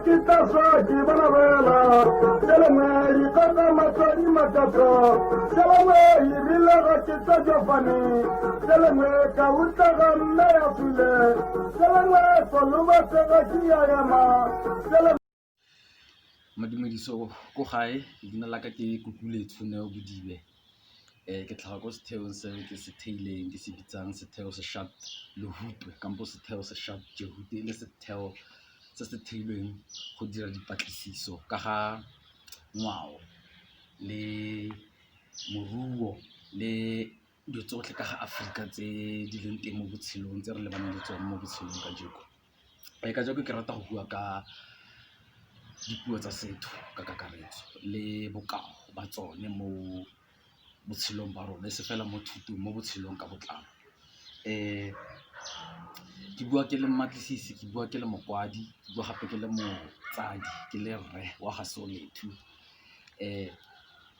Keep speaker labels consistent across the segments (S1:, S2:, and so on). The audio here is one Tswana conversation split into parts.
S1: ke tla swa ke bona bela selengwe dikgaka matladi matata selengwe e rile ga ke tla jofane selengwe ka utla ga mme ya sule selengwe soloba sega ke ya yama selengwe.
S2: Madumediso ko gae, leina la ka ke Kukuletso Neo Bodibe. Ke tlhaga ko setheong se ke se theileng ke se bitsang Setheo se Sharp Lehutwe kampo Setheo se Sharp Jehute, e le setheo se se theilweng go dira dipatlisiso ka ga ngwao le moruo le dilo tsotlhe ka ga Aforika tse di leng teng mo botshelong, tse re lebaneng le tsone mo botshelong kajeko. Kajeko ke rata go bua ka dipuo tsa setho ka kakaretso le bokao ba tsone mo botshelong ba rona, e se fela mo thutong, mo botshelong ka botlalo. Ke bua ke le mmatlisisi, ke bua ke le mokwadi, ke bua gape ke le motsadi, ke le rre wa ga Solethu.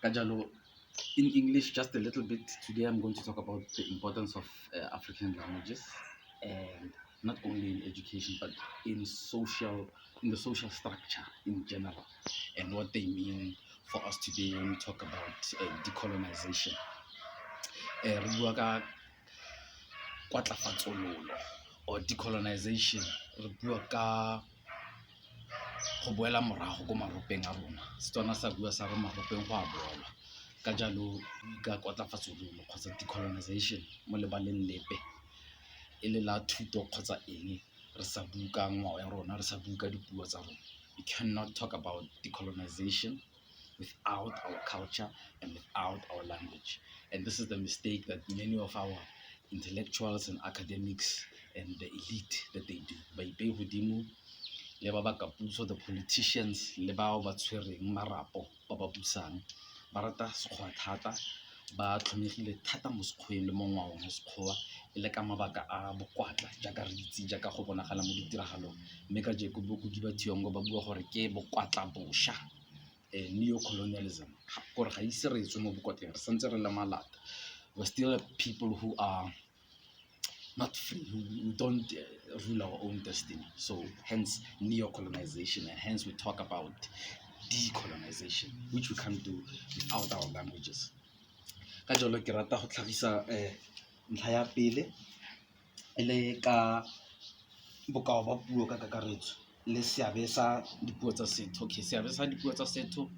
S2: Ka jalo, in English just a little bit, today I'm going to talk about the importance of African languages and not only in education but in the social structure in general and what they mean for us today when we talk about decolonization. Re bua ka kwatlafatsololo or decolonization, re bua ka go boela morago ko maropeng a rona. Setswana sa bua sa re maropeng go a boelwa. Ka jalo ka kwatlafatsololo kgotsa decolonization mo lebaleng lepe, e le la thuto kgotsa eng, re sa bue ka ngwao ya rona, re sa bue ka dipuo tsa rona. We cannot talk about decolonization without our culture and without our language. And this is the mistake that many of our intellectuals and academics and the elite that they do. Baipei godimo le ba ba ka puso, the politicians le bao ba tshwereng marapo ba ba busang, ba rata Sekgowa thata, ba tlhomegile thata mo Sekgoweng le mo ngwaong ya Sekgowa, e le ka mabaka a bokwatla jaaka re itse, jaaka go bonagala mo ditiragalong. Mme kajeko bo Ngugi wa Thiong'o ba bua gore ke bokwatla bošwa, neo-colonialism, gore ga ise re tswe mo bokwatleng, re santse re le malata. We're still people who are not free, who don't rule our own destiny. So hence neo-colonization, and hence we talk about decolonization, which we can't do without our languages. Ka jalo ke rata go tlhagisa ntlha ya pele e le ka bokao ba puo ka kakaretso le seabe sa dipuo tsa setho. Okay, seabe sa dipuo tsa setho,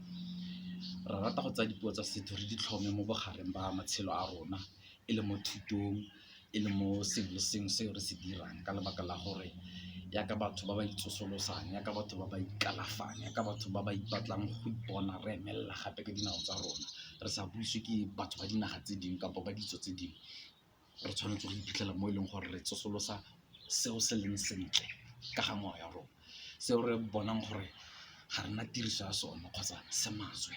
S2: re rata go tsaya dipuo tsa setho re di tlhome mo bogareng ba matshelo a rona, e le mo thutong, e le mo sengwe le sengwe seo re se dirang, ka lebaka la gore yaka batho ba ba itsosolosang, yaka batho ba ba ikalafang, yaka batho ba ba ipatlang go ipona re emelela gape ka dinao tsa rona, re sa buisiwe ke batho ba dinaga tse dingwe kampo ba ditso tse dingwe, re tshwanetse go iphitlhela mo e leng gore re tsosolosa seo se leng sentle ka ga ngwao ya rona. Seo re bonang gore ga rena tiriso ya sone kgotsa se maswe,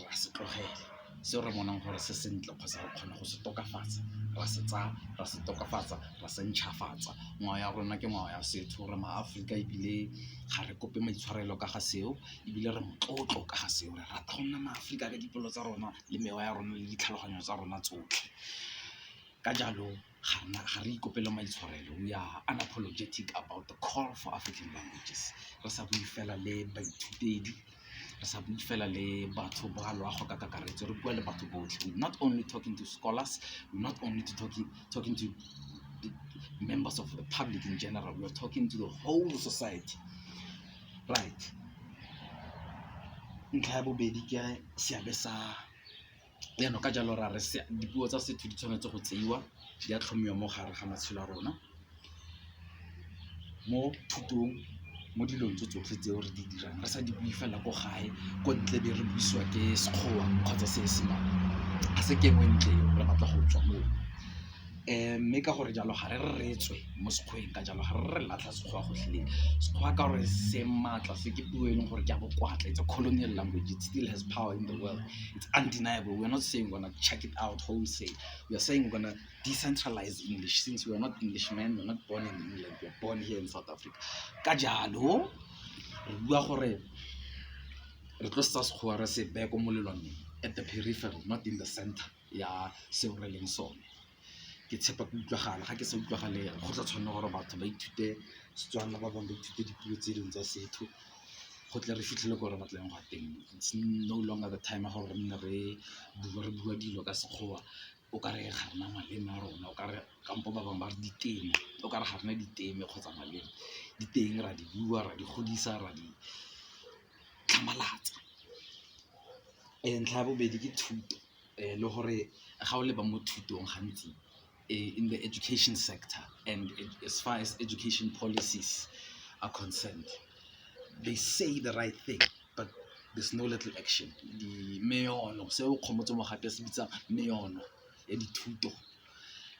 S2: ra se tlogela. Seo re bonang gore se sentle kgotsa re kgona go se tokafatsa, ra se tsaya, ra se tokafatsa, ra se ntšhafatsa. Ngwao ya rona ke ngwao ya setho, re maAforika, ebile ga re kope maitshwarelo ka ga seo, ebile re motlotlo ka ga seo. Re rata go nna maAforika ka dipelo tsa rona le mewa ya rona le ditlhaloganyo tsa rona tsotlhe. Ka jalo ga re ikopele maitshwarelo, we are unapologetic about the call for African languages. Re sa bue fela le baithutedi, re sa bue fela le batho ba loago ka kakaretso, re bua le batho botlhe. We're not only talking to scholars, we're not only to talking to the members of the public in general, we are talking to the whole society, right? Ntlha ya bobedi ke seabe sa jaanong. Ka jalo ra re dipuo tsa setho di tshwanetse go tseiwa, di a tlhomiwa mo gare ga matshelo a rona, mo thutong, mo dilong tse tsotlhe tseo re di dirang, re sa di bue fela ko gae, ko ntle be re buisiwa ke Sekgowa kgotsa Seesemane. Ga se kengwe ntle eo, re batla go tswa moo. Mme ka gore jalo ga re re tswe mo Sekgoweng, ka jalo ga re re latlha Sekgowa gotlhelele. Sekgowa ka gore se maatla, se ke puo e leng gore ke a bokwatla, it's a colonial language, it still has power in the world, it's undeniable. We're not saying we're gonna check it out wholesale, we are saying we're gonna decentralize English, since we are not Englishmen, we're not born in England, we are born here in South Africa. Ka jalo re bua gore re tlo setsa Sekgowa, re se beye ko molelwaneng, at the periphery, not in the center ya seo re leng sone. Ke tshepa ke utlwagala. Ga ke sa utlwagale, go tla tshwanela gore batho ba ithute Setswana, ba bangwe ba ithute dipuo tse dingwe tsa setho. Go tle re fitlhele ko re batlang go ya teng. It's no longer the time ya gore re nne re bua, re bua dilo ka Sekgowa o kare ga rena maleme a rona, o kare kampo ba bangwe ba re diteme, o kare ga rena diteme kgotsa maleme. Di teng, ra di bua, ra di godisa, ra di tlhamalatsa. Ntlha ya bobedi ke thuto le gore ga o leba mo thutong gantsi in the education sector and as far as education policies are concerned, they say the right thing, but there's no little action. Di meono, seo Kgomotso Mogapi a se bitsang meono ya dithuto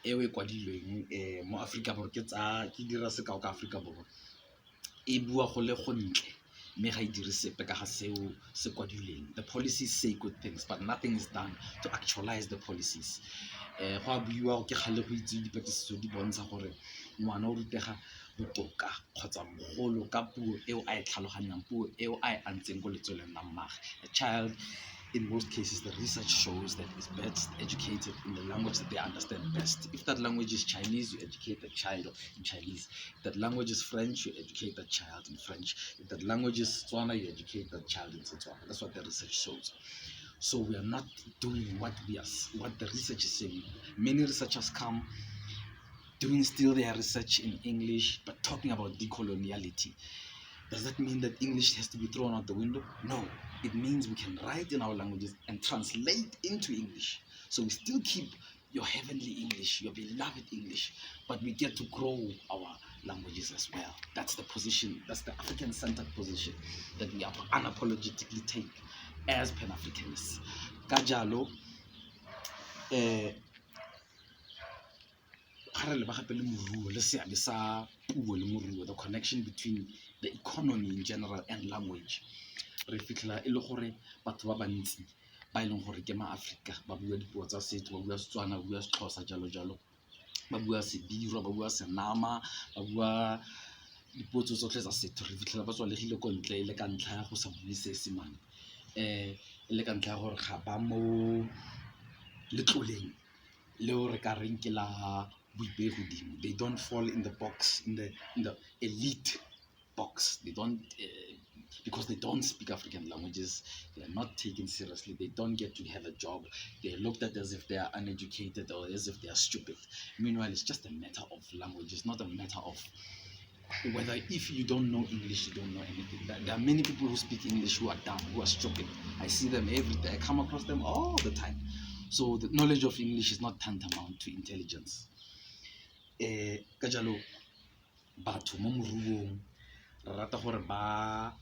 S2: eo e kwadilweng mo Aforika Borwa, ke tsaya ke dira sekao ka Aforika Borwa, e bua go le gontle mme ga e dire sepe ka ga seo se kwadilweng. The policies say good things, but nothing is done to actualize the policies. Go a buiwa, ke kgale go itse, dipatlisiso di bontsha gore ngwana o rutega botoka kgotsa mogolo ka puo eo a e tlhaloganyang, puo eo a e antseng ko letsweleng la mmagwe. A child, in most cases, the research shows that is best educated in the language that they understand best. If that language is Chinese, you educate the child in Chinese. If that language is French, you educate the child in French. If that language is Setswana, you educate the child in Setswana. That's what the research shows. So we are not doing what the research is saying. Many researchers come doing still their research in English, but talking about decoloniality. Does that mean that English has to be thrown out the window? No. It means we can write in our languages and translate into English. So we still keep your heavenly English, your beloved English, but we get to grow our languages as well. That's the position, that's the African-centered position that we unapologetically take as Pan-Africanists. Ka jalo, ga re leba gape le moruo le seabe sa puo le moruo, the connection between the economy in general and language, re fitlhela e le gore batho ba bantsi ba e leng gore ke maAforika ba bua dipuo tsa setso, ba bua Setswana, ba bua Sexhosa, jalo jalo, ba bua Sebirwa, ba bua Senama, ba bua dipuo tse tsotlhe tsa setho, re fitlhela ba tswalegile ko ntle e le ka ntlha ya go sa bue Seesemane, e le ka ntlha ya gore ga ba mo letloleng leo re ka reng ke la boipegodimo. They don't fall in the box, in the elite box. They don't, because they don't speak African languages, they are not taken seriously, they don't get to have a job, they're looked at as if they are uneducated or as if they are stupid. Meanwhile, it's just a matter of language. It's not a matter of whether if you don't know English, you don't know anything. There are many people who speak English who are dumb, who are stupid. I see them every day. I come across them all the time. So the knowledge of English is not tantamount to intelligence. Ka jalo batho mo moruong re rata gore ba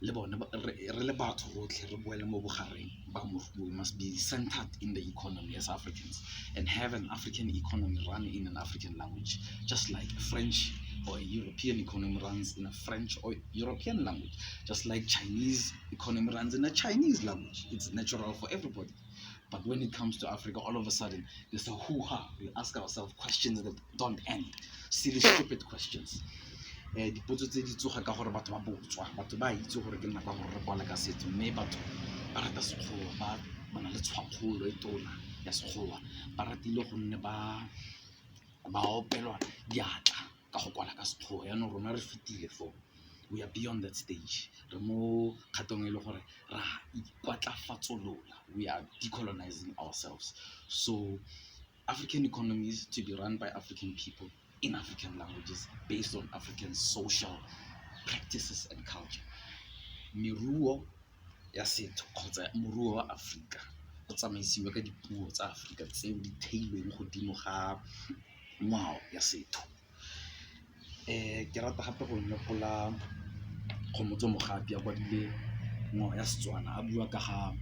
S2: le bone re le batho rotlhe re boele mo bogareng ba moruo. We must be centered in the economy as Africans and have an African economy run in an African language, just like a French or a European economy runs in a French or European language, just like Chinese economy runs in a Chinese language. It's natural for everybody. But when it comes to Africa, all of a sudden, there's a hoo-ha. We ask ourselves questions that don't end. Silly, stupid questions. Dipotso tse di tsoga ka gore batho ba botswa, batho ba itse gore ke nako ya gore re kwale ka setso, mme batho ba rata Sekgowa, ba na le tshwakgolo e tona ya Sekgowa, ba ratile gonne ba opelwa diatla ka go kwala ka Sekgowa. Yaanong rona re fetile foo, we are beyond that stage. Re mo kgatong e le gore ra ikwatlafatsolola, we are decolonizing ourselves. So African economies to be run by African people in African languages based on African social practices and culture. Meruo ya setho kgotsa moruo wa Aforika o tsamaisiwa ka dipuo tsa Aforika tseo di theilweng godimo ga ngwao ya setho. Ke rata gape go nopola Kgomotso Mogapi a kwadile Ngwao ya Setswana, a bua ka ga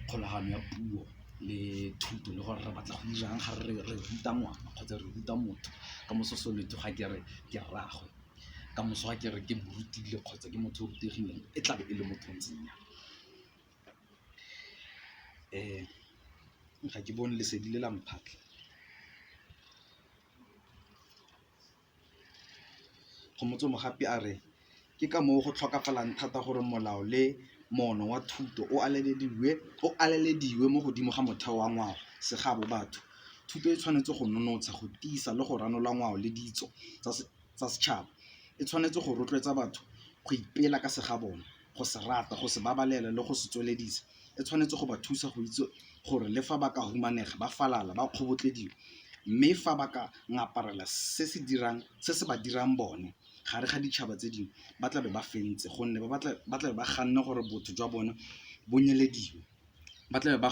S2: kgolagano ya puo le thuto le gore re batla go dirang ga re ruta ngwana kgotsa re ruta motho. Ka moso Soweto ga ke re ke rraagwe, ka moso ga ke re ke mo rutile kgotsa ke motho o rutegileng, e tlabe e le motho o ntseng jang. Ga ke bone lesedi le la mphatlha. Kgomotso Mogapi a re ke ka moo go tlhokafalang thata gore molao le moono wa thuto o alelediwe mo godimo ga motheo wa ngwao, segabo batho. Thuto e tshwanetse go nonotsha, go tiisa le go ranola ngwao le ditso tsa setšhaba. E tshwanetse go rotloetsa batho go ipela ka segabona.
S3: go se rata, go se babalela le go se tsweledisa. E tshwanetse go ba thusa go itse gore le fa ba ka humanega, ba falala, ba kgobotlediwa, mme fa ba ka ngaparela se se dirang se se ba dirang bone gare ga ditšhaba tse dingwe, ba tla be ba fentse gonne ba tla be ba ganne gore botho jwa bone bo nyelediwe. Ba tla be ba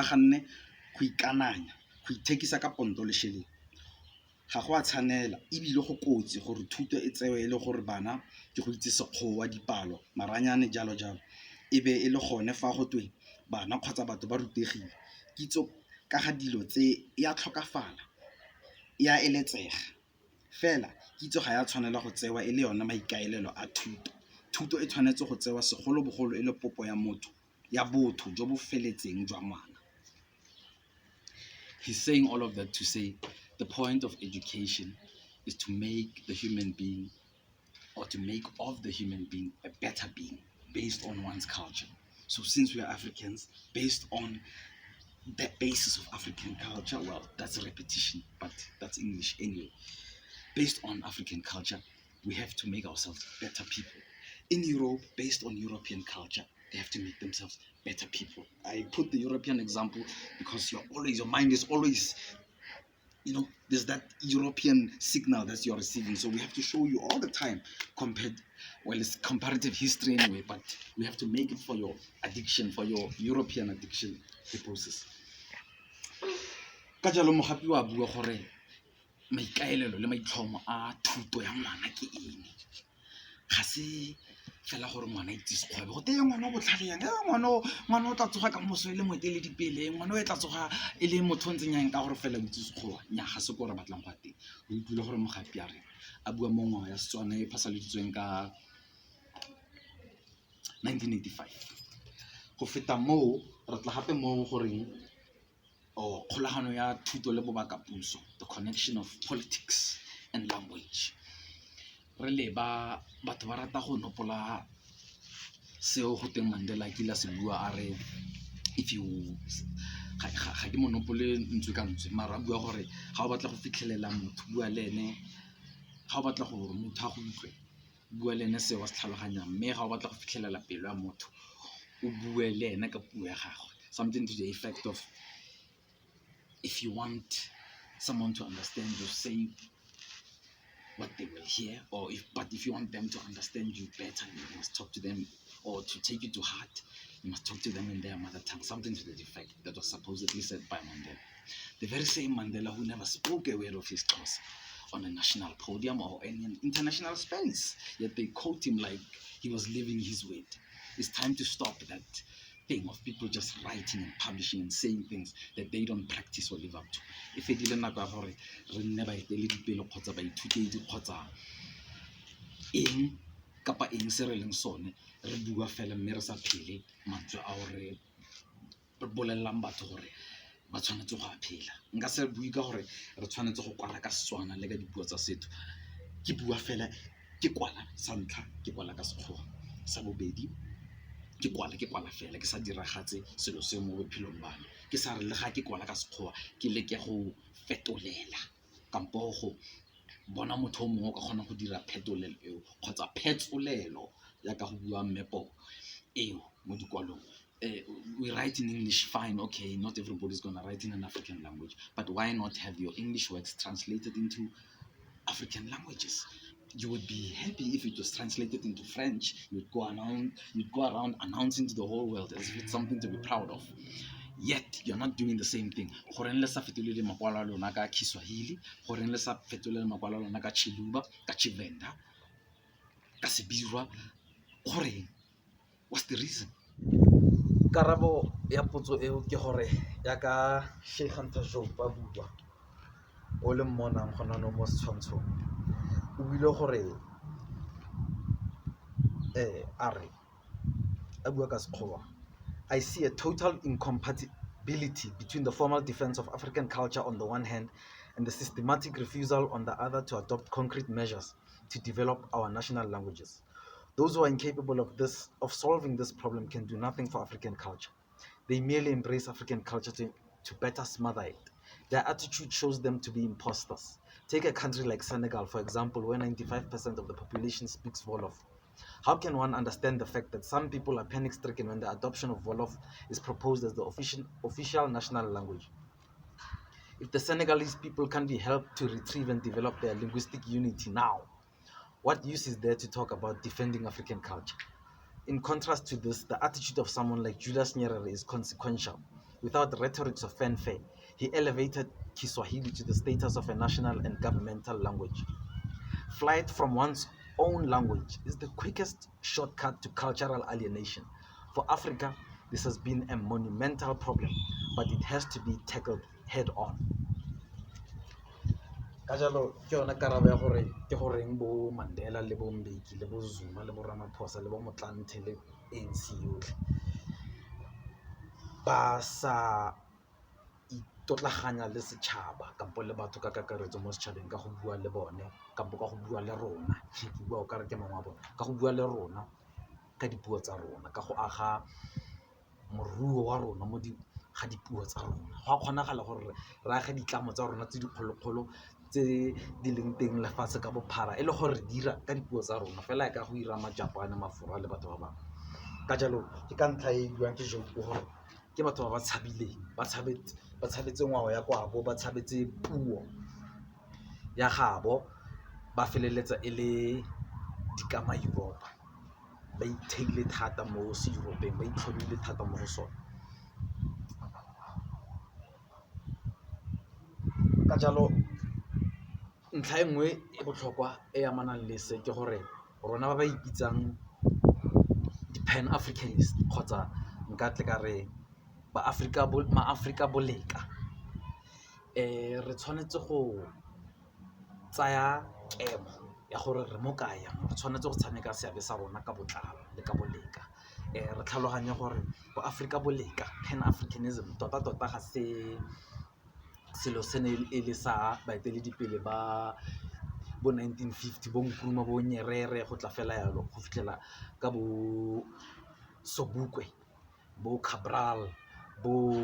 S3: ganne go ikananya, go ithekisa ka ponto le šeleng. Ga go a tshwanela ebile go kotsi gore thuto e tsewe e le gore bana ke go itse Sekgowa, dipalo, maranyane jalo jalo, e be e le gone fa go tweng bana kgotsa batho ba rutegile. Kitso ka ga dilo tse e a tlhokafala, e a eletsega, fela kitso ga ya tshwanela go tsewa e le yone maikaelelo a thuto. Thuto e tshwanetse go tsewa segolobogolo e le popo ya motho, ya botho jo bo feletseng jwa ngwana.
S2: He's saying all of that to say the point of education is to make the human being, or to make of the human being, a better being based on one's culture. So since we are Africans, based on the basis of African culture, well, that's a repetition, but that's English anyway. Based on African culture, we have to make ourselves better people. In Europe, based on European culture, they have to make themselves better people. I put the European example because your mind is always, there's that European signal that you're receiving. So we have to show you all the time compared, well, it's comparative history anyway, but we have to make it for your addiction, for your European addiction purposes. Ka jalo Mogapi wa bua gore maikaelelo le maitlhomo a thuto ya ngwana ke eng. Ga se fela gore ngwana a itse Sekgowa, go teye ngwana o botlhale yang, ngwana o tla tsoga ka moso e le moeteledipele, ngwana o e tla tsoga e le motho o ntseng yang ka gore fela o itse Sekgowa. Nnyaa, ga se ko re batlang go ya teng. Re utlwile gore Mogapi a re a bua mo ngwao ya Setswana e phasaladitsweng ka 1985. Go feta moo, re tla gape mo goreng kgolagano ya thuto le bobakapuso, the connection of politics and language. Re leba batho ba rata go nopola seo go teng Mandela a kile a se bua a re, if you ga ke monopole ntswe ka ntswe, mara a bua gore ga o batla go fitlhelela motho, bua le ene, ga o batla gore motho a go utlwe, bua le ene seo a se tlhaloganyang, mme ga o batla go fitlhelela pelo ya motho, o bue le ene ka puo ya gagwe. Something to the effect of, if you want someone to understand you, say what they will hear, but if you want them to understand you better, you must talk to them, or to take you to heart, you must talk to them in their mother tongue. Something to that effect that was supposedly said by Mandela. The very same Mandela who never spoke a word of his Xhosa on a national podium or any international space, yet they quote him like he was living his word. It's time to stop that thing of people just writing and publishing and saying things that they don't practice or live up to. E fedile nako ya gore re nne baeteledipele kgotsa baithutedi kgotsa eng kapa eng se re leng sone, re bua fela mme re sa phele mantswe ao re bolelelang batho gore ba tshwanetse go a phela. Nka se bue ka gore re tshwanetse go kwala ka Setswana le ka dipuo tsa setho, ke bua fela ke kwala sa ntlha, ke kwala ka Sekgowa, sa bobedi ke kwala, ke kwala fela ke sa diragatse selo se mo bophelong ba me, ke sa re le ga ke kwala ka Sekgowa ke leke go fetolela kampo go bona motho o mongwe o ka kgona go dira phetolelo eo kgotsa phetsolelo jaaka go bua mmepo eo mo dikwalong. We write in English, fine, okay, not everybody's going to write in an African language, but why not have your English works translated into African languages? You would be happy if it was translated into French. You'd go around announcing to the whole world as if it's something to be proud of. Yet you're not doing the same thing. Goreng le sa fetolele makwalo a lona ka Kiswahili, goreng le sa fetolele makwalo a lona ka Tshiluba, ka Tshivenda, ka Sebirwa, goreng? What's the reason?
S4: Karabo ya potso eo ke gore jaaka Cheikh Anta Diop a bua, o le mmonang gona no mo setshwantshong, o buile gore, a re, a bua ka Sekgowa, I see a total incompatibility between the formal defense of African culture on the one hand and the systematic refusal on the other to adopt concrete measures to develop our national languages. Those who are incapable of solving this problem can do nothing for African culture. They merely embrace African culture to better smother it. Their attitude shows them to be imposters. Take a country like Senegal, for example, where 95% of the population speaks Wolof. How can one understand the fact that some people are panic stricken when the adoption of Wolof is proposed as the official national language? If the Senegalese people can be helped to retrieve and develop their linguistic unity now, what use is there to talk about defending African culture? In contrast to this, the attitude of someone like Julius Nyerere is consequential. Without rhetorics of fanfare, he elevated Kiswahili to the status of a national and governmental language. Flight from one's own language is the quickest shortcut to cultural alienation. For Africa, this has been a monumental problem, but it has to be tackled head on. Ka jalo ke yone karabo ya gore ke goreng bo Mandela le bo Mbeki le bo Zuma le bo Ramaphosa le bo Motlanthe le ANC yotlhe ba sa itotlaganya le setšhaba kampo le batho ka kakaretso mo setšhabeng ka go bua le bone kampo ka go bua le rona, ke bua o kare ke mongwe wa bone, ka go bua le rona ka dipuo tsa rona, ka go aga moruo wa rona mo ga dipuo tsa rona. Go a kgonagala gore re age ditlamo tsa rona tse di kgolo-kgolo tse di leng teng lefatshe ka bophara e le gore re dira ka dipuo tsa rona fela ka go 'ira ma-Japan, Mafora le batho ba bangwe. Ka jalo ke ka ntlha e e buang ke gore ke batho ba ba tshabileng, ba tshabetse ngwao ya kwabo, ba tshabetse puo ya gabo, ba feleletsa e le dikama Europa. Ba itheile thata mo se-Europe-eng, ba itlhomile thata mo go sone. Ka jalo ntlha e nngwe e botlhokwa e amanang le se ke gore rona ba ba ipitsang di-Pan Africanist kgotsa nka tle ka re maAforika boleka re tshwanetse go tsaya kemo ya gore re mo kae jaanong, re tshwanetse go tshameka seabe sa rona ka botlalo le ka boleka. Re tlhaloganye gore boAforika boleka, Pan Africanism, tota-tota ga se selo se ne e le sa baeteledipele ba bo 1950, bo Nkrumah, bo Nyerere, go tla fela jalo go fitlhela ka bo Sobukwe, bo Cabral, bo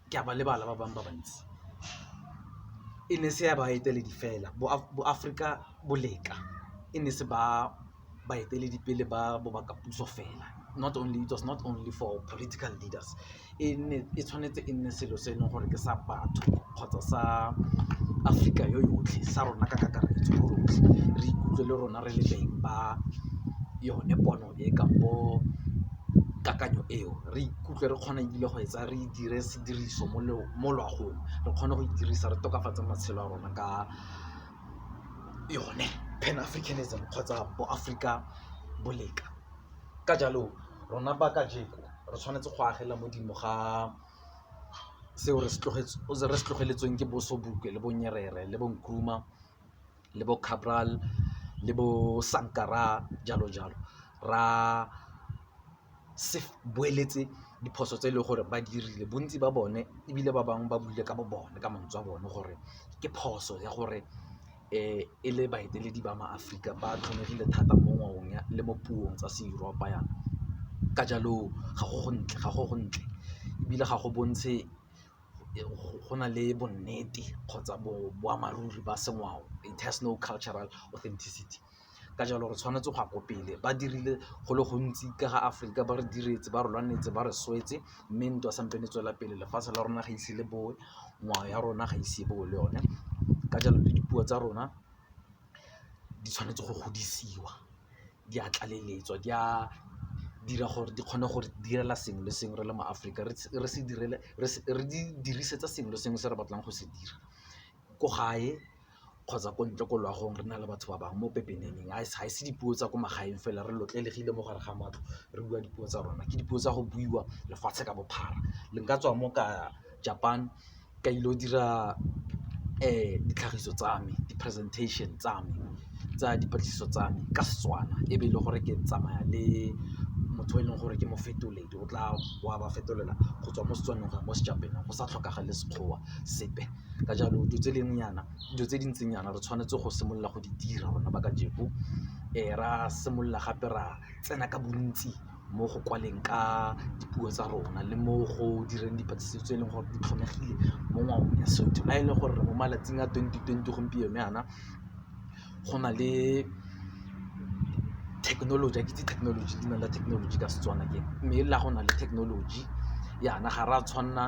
S4: ke a ba lebala ba bangwe ba bantsi. E ne se ya baeteledi fela, boAforika boleka e ne se ba baeteledipele ba bo bakapuso fela. Not only, it was not only for political leaders, e ne e tshwanetse e nne selo se e leng gore ke sa batho kgotsa sa Aforika yo yotlhe, sa rona ka kakaretso rotlhe, re ikutlwe le rona re le beng ba yone pono e kampo kakanyo eo, re ikutlwe re kgona ebile go e tsaya re e dire sediriso mo loagong, re kgone go e dirisa re tokafatse matshelo a rona ka yone Pan Africanism kgotsa boAforika boleka. Ka jalo rona ba kajeko re tshwanetse go agela modimo ga seo re se tlogeletsweng ke bo Sobukwe le bo Nyerere le bo Nkrumah le bo Cabral le bo Sankara jalo jalo, ra se boeletse diphoso tse e leng gore ba dirile bontsi ba bone, ebile ba bangwe ba buile ka bo bone ka mantswe a bone gore ke phoso ya gore e le baeteledi ba maAforika ba tlhomegile thata mo ngwaong le mo puong tsa se-Europa yana. Ka jalo ga go gontle ebile ga go bontshe go na le bonnete kgotsa boammaaruri ba sengwao, it has no cultural authenticity. Ka jalo re tshwanetse go ya ko pele, ba dirile go le gontsi ka ga Aforika, ba re diretse, ba re lwanetse, ba re swetse, mme ntwa sampane e tswela pele, lefatshe la rona ga ise le boe, ngwao ya rona ga ise e boe le yone. Ka jalo le dipuo tsa rona di tshwanetse go godisiwa, di a tlaleletswa, di a dira gore di kgone go re direla sengwe le sengwe re le maAforika, re di dirisetsa sengwe le sengwe se re batlang go se dira ko gae kgotsa ko ntle ko loagong, re na le batho ba bangwe mo pepeneneng. Ga e se dipuo tsa ko magaeng fela, re lotlegile mo gare ga matlo re bua dipuo tsa rona, ke dipuo tsa go buiwa lefatshe ka bophara. Le nka tswa mo ka Japan ka ile go dira ditlhagiso tsa me, di-presentation tsa me tsa dipatlisiso tsa me ka Setswana, e be e le gore ke tsamaya le motho o e leng gore ke mofetoledi, o tla wa ba fetolela go tswa mo Setswaneng go ya mo seJapaneng, go sa tlhokagale Sekgowa sepe. Ka jalo dilo tse dingwe nyana, dilo tse di ntseng yana re tshwanetse go simolola go di dira rona ba kajeko, ra simolola gape ra tsena ka bontsi mo go kwaleng ka dipuo tsa rona le mo go direng dipatlisiso tse e leng gore di tlhomegile mo ngwaong ya setho. La e leng gore mo malatsing a 2020 gompieno yana go na le Thekenoloji, ga ke itse thekenoloji leina la thekenoloji ka Setswana ke eng, mme la go na le thekenoloji yana ga re a tshwanna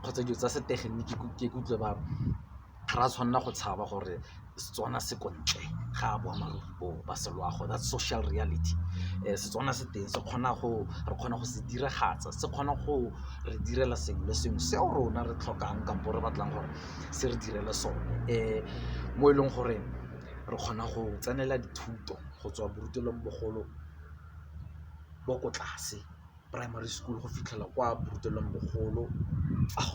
S4: kgotsa dilo tsa setegeniki ke utlwe ba re ga re a tshwanela go tshaba gore Setswana se ko ntle ga boammaaruri bo ba seloago, that's social reality. Setswana se teng se kgona go, re kgona go se diragatsa, se kgona go re direla sengwe le sengwe seo rona re tlhokang kampo re batlang gore se re direle sone. Mo e leng gore re kgona go tsenela dithuto go tswa borutelong bogolo bo ko tlase primary school go fitlhela kwa borutelong bogolo,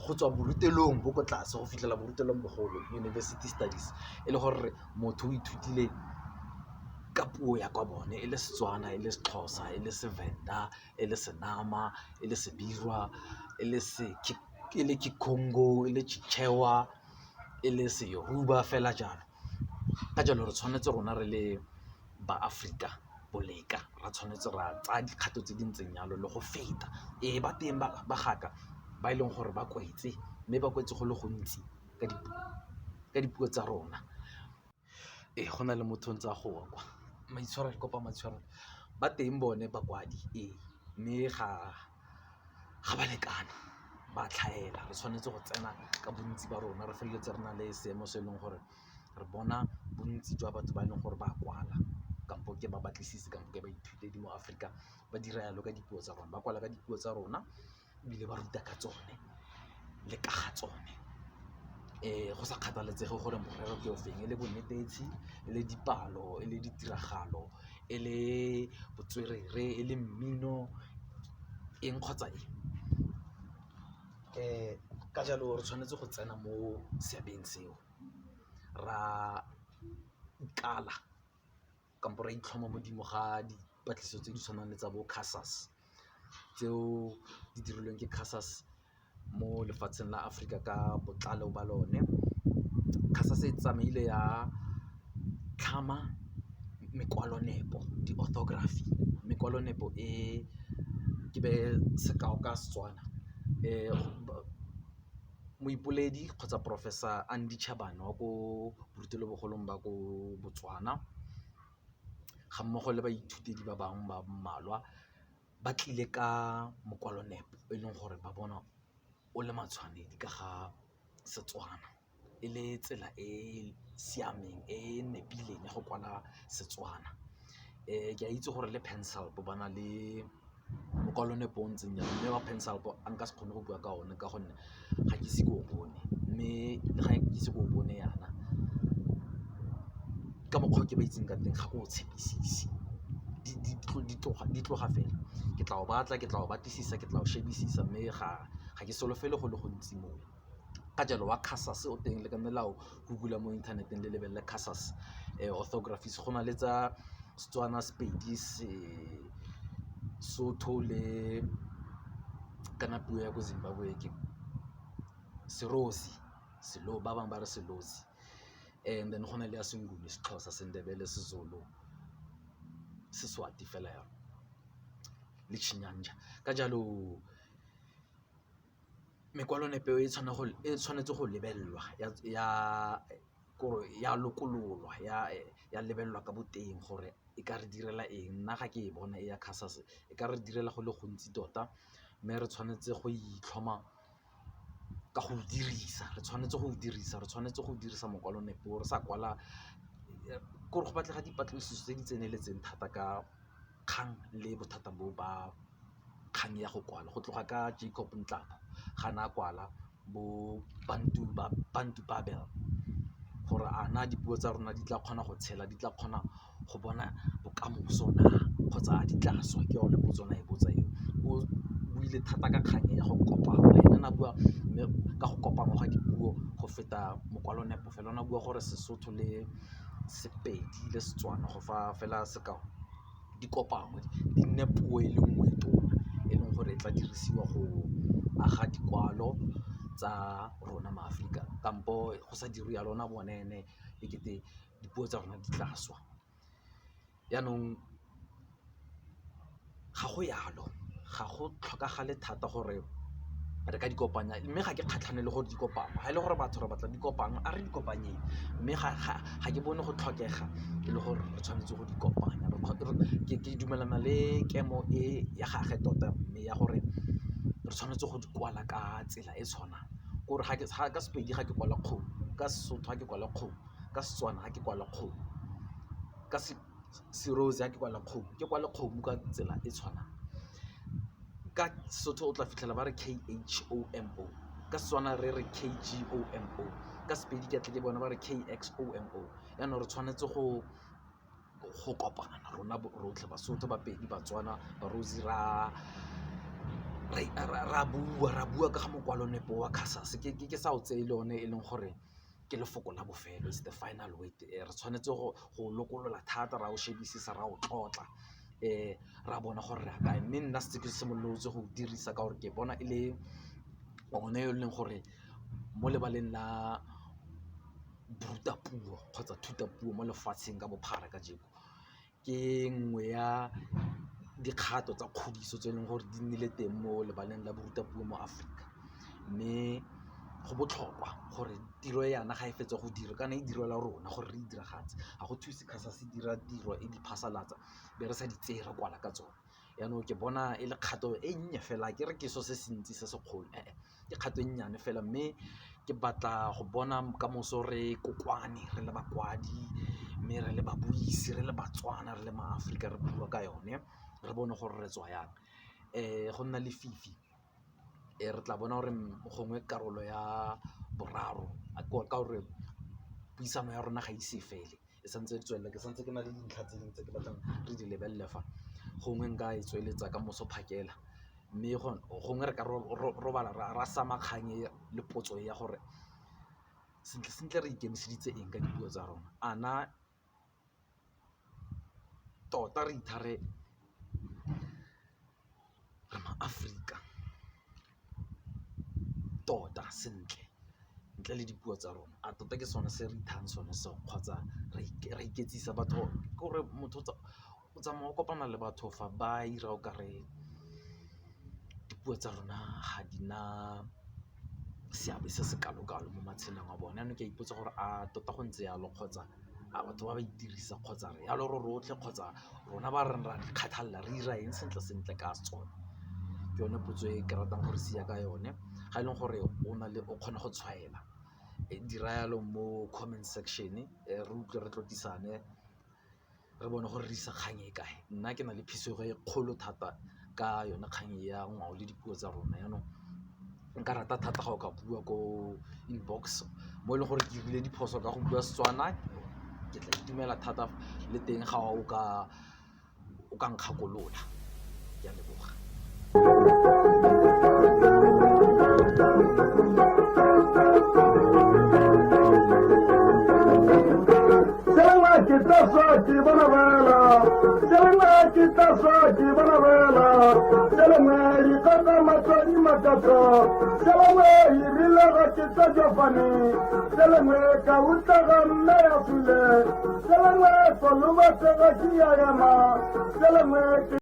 S4: go tswa borutelong bo ko tlase go fitlhela borutelong bogolo university studies e le gore motho o ithutile ka puo ya kwa bone e le Setswana, e le Sexhosa, e le Sevenda, e le Senama, e le Sebirwa, e le Kikongo, e le Chichewa, e le Seyoruba fela jalo. Ka jalo re tshwanetse rona re le ba Aforika boleka ra tshwanetse ra tsaya dikgato tse di ntseng jalo le go feta. Ee, ba teng bagaka ba e leng gore ba kwetse mme ba kwetse go le gontsi ka dipuo tsa rona. Ee, go na le motho o ntse a goa kwa, maitshwarelo kopa maitshwarelo. Ba teng bone bakwadi ee, mme ga ba lekana ba tlhaela. Re tshwanetse go tsena ka bontsi ba rona re feleletse re na le seemo se e leng gore re bona bontsi jwa batho ba e leng gore ba kwala kampo ke ba batlisisi kampo ke baithuti mo Aforika ba dira jalo ka dipuo tsa rona, ba kwala ka dipuo tsa rona ebile ba ruta ka tsone le ka ga tsone. Go sa kgathalesege gore morero ke o feng e le bonetetshi, e le dipalo, e le ditiragalo, e le botswerere, e le mmino, eng kgotsa eng. Ka jalo re tshwanetse go tsena mo seabeng seo ra ikala kampo ra itlhoma modimo ga dipatlisiso tse di tshwanang le tsa bo CASAS tseo di dirilweng ke CASAS mo lefatsheng la Aforika ka botlalo ba lone. CASAS e tsamaile ya tlhama mekwalonepo di-orthography, mekwalonepo e ke beye sekao ka Setswana moipoledi kgotsa Professor Andy Chabane wa ko borutelobogolong ba ko Botswana ga mmogo le baithutedi ba bangwe ba mmalwa ba tlile ka mokwalonepo e leng gore ba bona o le matshwanedi ka ga Setswana e le tsela e e siameng e e nepileng ya go kwala Setswana. Ke a itse gore le PanSALB ba na le mokwalonepo o ntseng jalo mme wa PanSALB nka se kgone go bua ka one ka gonne ga ke ise ke o bone mme le ga ke ise ke o bone yana ka mokgwa o ke ba itseng ka teng ga ke o tshepisise di tloga fela ke tla o batla, ke tla o batlisisa, ke tla o shebisisa mme ga ke solofele go le gontsi moo. Ka jalo wa CASAS o teng le ka nne la o Google-a mo inthaneteng le lebelele CASAS orthographies go na le tsa Setswana, Sepedi, Sesotho le kana puo ya ko Zimbabwe ke ba bangwe ba re Selozi and then go na le ya Senguni, Sexhosa, Sendebele, Sezulu, Seswati fela jalo le Chinyanja. Ka jalo mekwalonepo e tshwanetse go lebelelwa ya lokololwa ya lebelelwa ka boteng gore e ka re direla eng, nna ga ke e bona e ya CASAS e ka re direla go le gontsi tota mme re tshwanetse go itlhoma ka go dirisa, re tshwanetse go dirisa, re tshwanetse go dirisa mokwalonepo re sa kwala kore go batlega dipatlisiso tse di tseneletseng thata ka kgang le bothata bo ba kgang ya go kwala go tloga ka Jacob Nhlapo ga ne a kwala bo Bantu Babel gore a na dipuo tsa rona di tla kgona go tshela, di tla kgona go bona bokamoso na kgotsa a di tla swa ke yone potso ne a e botsa eo. O buile thata ka kgang e ya go kopangwa ene o ne a bua ka go kopangwa ga dipuo go feta mokwalonepo fela o ne a bua gore Sesotho le Sepedi le Setswana go fa fela sekao di kopangwe di nne puo e le nngwe e tona e leng gore e tla dirisiwa go aga dikwalo tsa rona maAforika kampo go sa dirwe jalo ona bone ene e kete dipuo tsa rona di tla swa. Jaanong ga go jalo, ga go tlhokagale thata gore re ka di kopanya mme ga ke kgatlhane le gore di kopangwe ga e le gore batho re batla di kopangwe a re di kopanyeng mme ga ke bone go tlhokega e le gore re tshwanetse go di kopanya. Ke dumelana le kemo e ya gage tota mme ya gore re tshwanetse go di kwala ka tsela e tshwanang kore ka Sepedi ga ke kwala kgomo, ka Sesotho ga ke kwala kgomo, ka Setswana ga ke kwala kgomo, ka ga ke kwala kgomo, ke kwale kgomo ka tsela e tshwanang. Ka Sesotho o tla fitlhela ba re KHOMO, ka Setswana re re KGOMO, ka Sepedi ke a tle ke bone ba re KXOMO. Jaanong re tshwanetse go kopana rona rotlhe Basotho, Bapedi, Batswana, ra bua ra bua ka ga mokwalonepo wa CASAS ke sa o tseye le one e leng gore ke lefoko la bofelo is the final word. Re tshwanetse go lokolola thata ra o shebisisa ra o tlotla ra bona gore re ya kae. Mme nna setse ke simolotse go dirisa ka gore ke bona e le one e leng gore mo lebaleng la borutapuo kgotsa thutapuo mo lefatsheng ka bophara kajeko ke nngwe ya dikgato tsa kgodiso tse e leng gore di nnile teng mo lebaleng la borutapuo mo Aforika. Mme go botlhokwa gore tiro e yana ga e fetsa go dira kana e direlwa rona gore re e diragatse, ga go thuse CASAS e dira tiro e di phasalatsa be re sa di tseye re kwala ka tsone. Jaanong ke bona e le kgato e nnye fela ke re ke selo se se ntsi se segolo ke kgato e nnyane fela mme ke batla go bona kamoso re kokoane re le bakwadi mme re le babuisi re le baTswana re le maAforika re bua ka yone re bone gore re tswa yang. Go nna lefifi re tla bona gore gongwe karolo ya boraro ka gore puisano ya rona ga ise e fele e santse e tswelela ke santse ke na le dintlha tse dingwe tse ke batlang re di lebelele fa gongwe nka e tsweletsa kamoso phakela. Mme gongwe re ka robala ra sama kgang e le potso ya gore sentle sentle re ikemiseditse eng ka dipuo tsa rona, a na tota re ithaya re maAforika tota sentle ntle le dipuo tsa rona, a tota ke sone se re ithayang sone seo kgotsa re a iketsisa batho ke gore motho o tsamaya o kopana le batho fa ba 'ira o kare dipuo tsa rona ga di na seabe se se kalo-kalo mo matshelong a bone. Jaanong ke a ipotsa gore a tota go ntse jalo kgotsa a batho ba ba itirisa kgotsa re jalo rotlhe kgotsa rona ba reng ra di kgathalela re 'ira eng sentle sentle ka tsone. Ke yone potso e ke ratang gore sia ka yone ga e leng gore o na le o kgona go tshwaela dira jalo mo comment section re utlwe re tlotlisane re bone gore re isa kgang e kae. Nna ke na le phisego e kgolo thata ka yone kgang e ya ngwao le dipuo tsa rona jaanong nka rata thata ga o ka bua ko inbox mo e leng gore ke dirile diphoso ka go bua Setswana ke tla itumela thata le teng ga o ka nkgakolola ke a leboga.
S1: Ke tla swa ke bona bela, ke tla swa ke bona bela, dikgaka matswadi makatso, e rile ga ke tla jofane, ka utlwa ga mme ya sule, soloba tsega ke ya yama, ke.